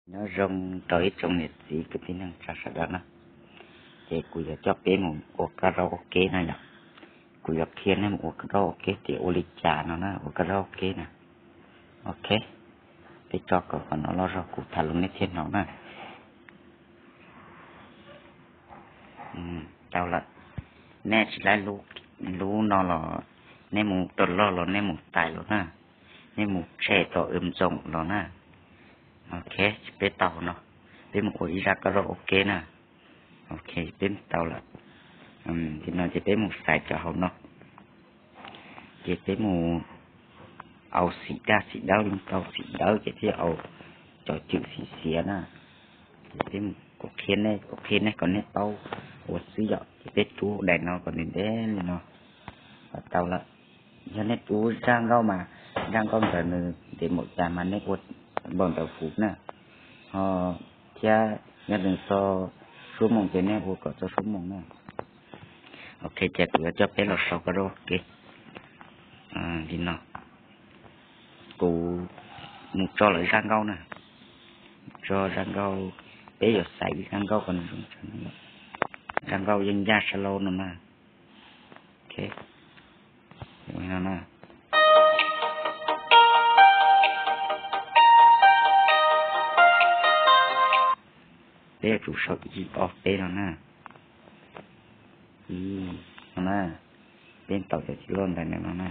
Nyob zoo rau ib tsoom niam txiv kwv tij neej tsa sawv daws na, ces kuv yuav coj peb mus ua karaoke na yom. Kuv yuav qhia nej mus ua karaoke tias ua li cas no na, ua karaoke na. Ok, peb tso kom qhov no los zog kuv tham lus nej thiaj hnov na. Tau lawm, nej tsis laib lub no los nej mus rau log los nej mus tais los na, nej mus tshem tau wb ntxoom los na. Ok, peb tau hauv no, peb mus ua ib zaj karaoke na. Ok, peb tau lawm. Tim no ces peb mus xaiv cov hauv no, ces peb mus au xim daj xim dawb, tau xim dawb ces thiaj au cov cwm xim xiav na. Ces peb mus, kuv qhia nej, kuv qhia nej kom nej paub ua xwb yom. Ces peb rub daim no kom ntev ntev li no, tau lawm. Yog nej rub zaj nkauj mas, zaj nkauj ntawd nws ntev npaum cas mas nej ua npaum ntawd huv na. Ho thiab yog nws txog xuab moos ces nej ua kom txog xuab moos na. Ok, ces kuv yuav coj peb los sau karaoke li no. Kuv mus tso lawm zaj nkauj na, tso zaj nkauj, peb yuav xaiv ib zaj nkauj kom nws zoo, zaj nkauj yeej ncaj sab laub no na. Ok, no na. Peb yuav tsum sau ib ob peb no na. Ib, no na, peb ntaus cov txiv loj ntawd no na.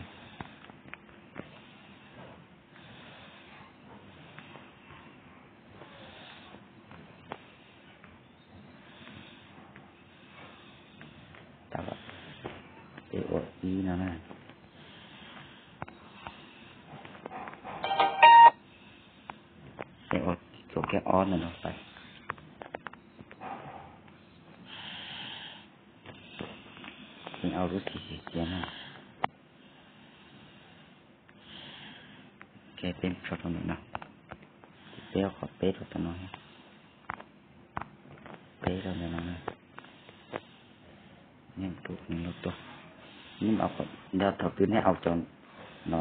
Peb ua ib no na. Peb ua txuas kiag ob ntawm no xaiv. Peb au lub txim xiav na. Ok, peb tso rau ntawm no. Peb au qhov peb rau ntawm no. Peb rau ntawm no na. Nej tus nws los tuaj, nej mus, yog thaum twg nej au cov no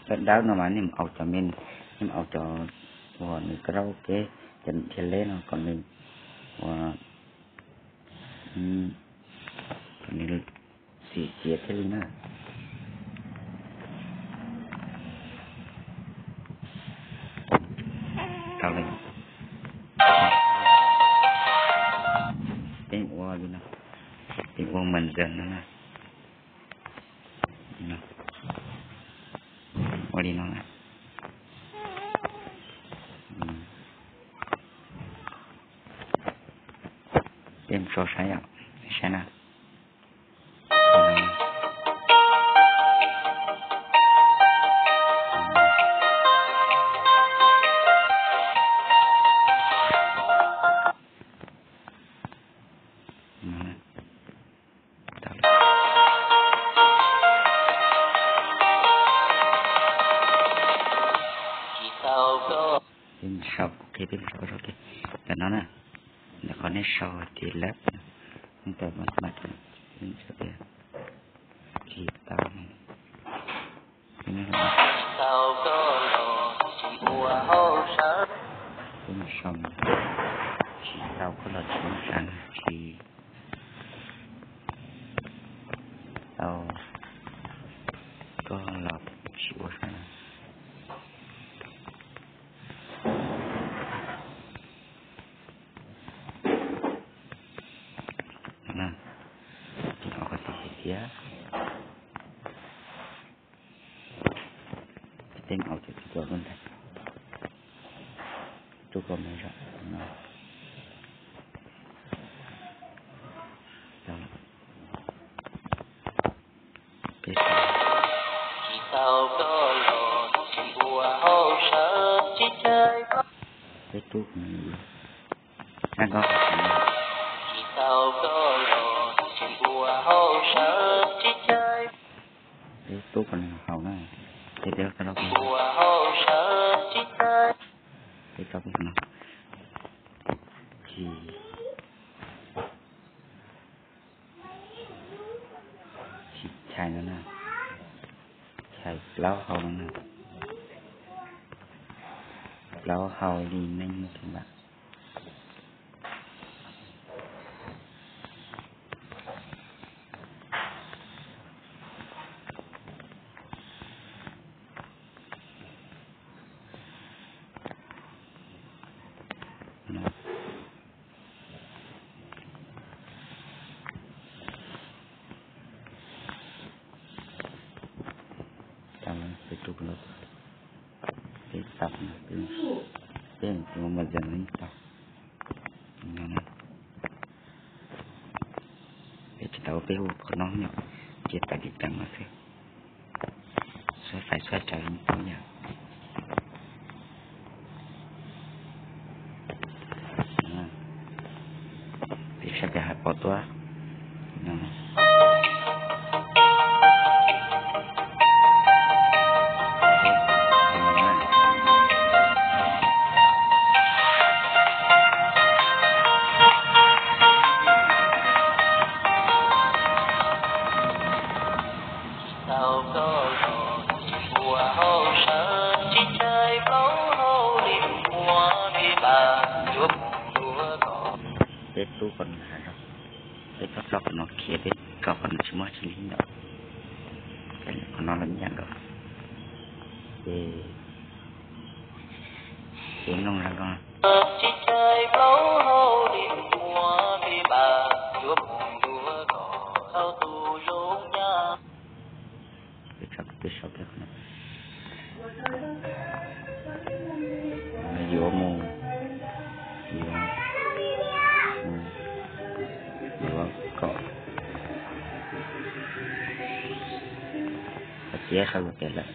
dawb dawb no mas nej mus au cov me, nej mus au cov uas nws karaoke, cov nws dhia leb no kom nws ua, kom nws xim xiav thiaj li na. Tau lawm. Peb ua li no, peb ua mas ntawm no na. Ua li no na. Peb mus so saib yom, saib na. Peb mus sau, ok, peb mus sau, sau, ok. Ntawm no na, ntawm qhov nej sau hais tias lab, ntawm mas, peb mus sau tias tsis tau. Peb mus sau, tsis tau koj los tsis ua sav, tsis tau koj los tsis ua sav. Ces au qhov txi tiag tiag, ces peb mus au cov txi cov lub ntawd, rub kom me zog no. Peb sau, peb rub kom nws, zaj nkauj, peb rub kom nws haus na, ces peb tso, peb tso peb no, tsis, tsis chais no na, chais plaub hau no na. Rau hau li neej muaj kev npam. Peb tub, peb tau, peb mus mas yees tau. Peb tsis tau, peb hu qhov no yom, cia tas li teev no xwb. Xuab fais xuab cawv yeej tau yom. Peb saib peb hais pom tuaj. Peb tub ko nws hais no, peb txhob tso qhov no khiav, peb tso qhov no tsis muaj tsis li ntawd. Qhov no los ib yam nkaus. Ces ces mloog zoo nkauj. Peb tso, peb sau kiag qhov no. Yuav mus, yuav, yuav kom, qhov txiav sau yuav pem lawm.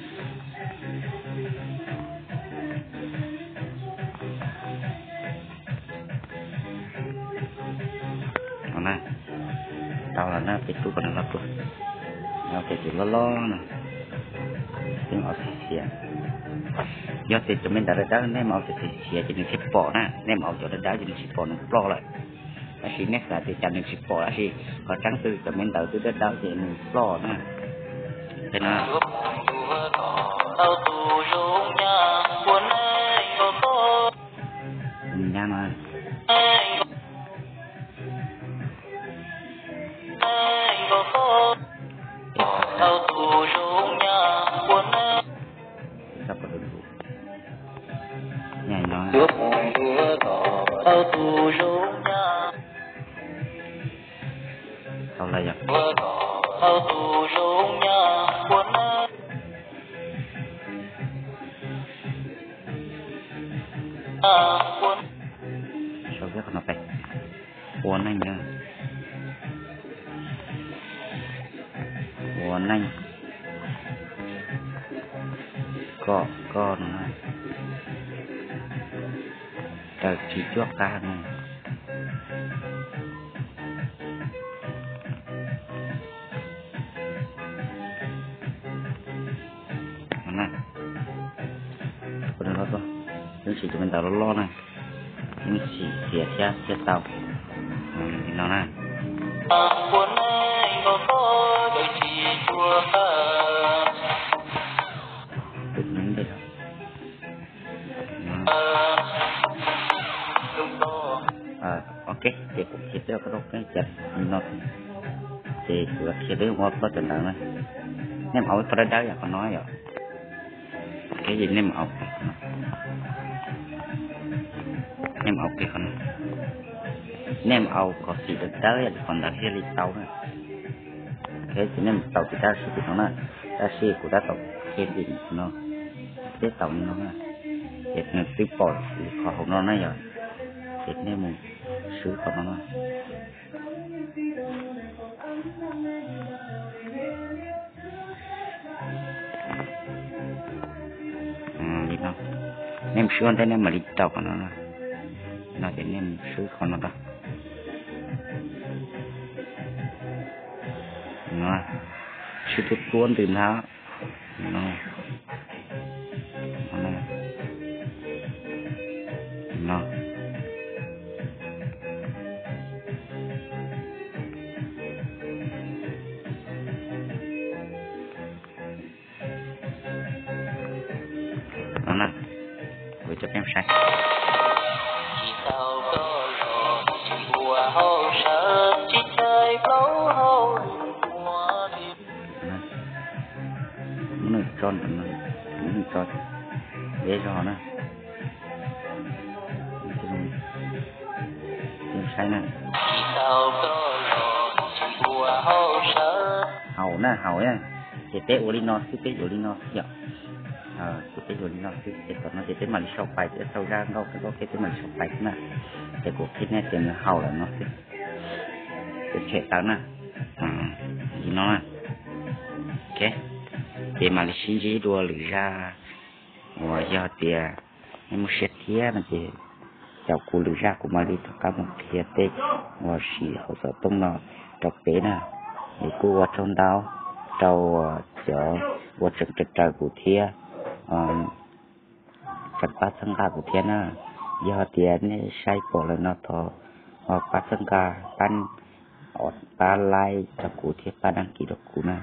Tau lawm na, peb tub ko nws loj tuaj. Yog tias tus loj loj na, peb mam au xiav xiav. Yog tias cov me ntawv dawb dawb nej mam au xiav xiav ces nws thiaj pom na, nej mam au cov dawb dawb ces nws tsis pom, nws ploj lawm. Tab sis nej xav tias cas nws tsis pom, tab sis qhov tseeb twg cov me ntawv twb dawb dawb ces nws ploj na. Qhia no. Nyab no. Nyab no. Tau lawm yom. Sau kiag qhov no pem. Ua neej, ua neej kom koj no raws tsis cuab qab no. Ua neej, ua neej loj tuaj, yeej siv cov me ntawv loj loj na, yeej siv xiav thiab thiaj tau li no na. Ok, ces kuv qhia peb ua qhov rooj peb ces li no, ces kuv qhia peb ua txoj cov ntawv na. Nej mam au ib qho dawb dawb yom, qhov no yom. Ok, ces nej mam au, nej mam au kiag qhov no. Nej mam au kom xim dawb dawb yom, qhov ntawd thiaj li tau na. Ok, ces nej mam tau tiv tab sis tim no na, tab sis kuv tab tom qhia tim no, peb tau li no na. Ces nws twb pom qhov hauv no na yom, ces nej mus swb qhov no na. Li no, nej mus swb ua ntej nej mam li tau qhov no. No ces nej mus swb qhov no rau. Swb tuab tuab ntws ntag. No, no, no. No na, kuv coj peb saib. Tso ntawm no, tso deb zog na. Saib na. Haus na, haus na. Ces peb ua li no xwb, peb yuav li no xwb yom. Ces peb yuav li no xwb, ces tom no ces peb mam li sau pais, peb sau zaj nkauj nkauj kiag peb mam li sau pais xwb na. Ces kuv qhia nej tias nws haus lawm no xwb. Ces tshem tawm na. Li no na. Ok, ces mam li sib ntsib dua lwm zaj uas yog tias nej muaj siab thiab no ces caum kuv lwm zaj kuv mam li rov qab mus qhia tej uas siv hauv xov tooj no rau peb na. Es kuj ua tsaug ntau rau cov uas tseem raws raws kuv thiab tseem pab txhawb nqa kuv thiab na. Yog tias nej saib pom lawm no thov pab txhawb nqa, pab, pab like rau kuv thiab pab đăng ký rau kuv na.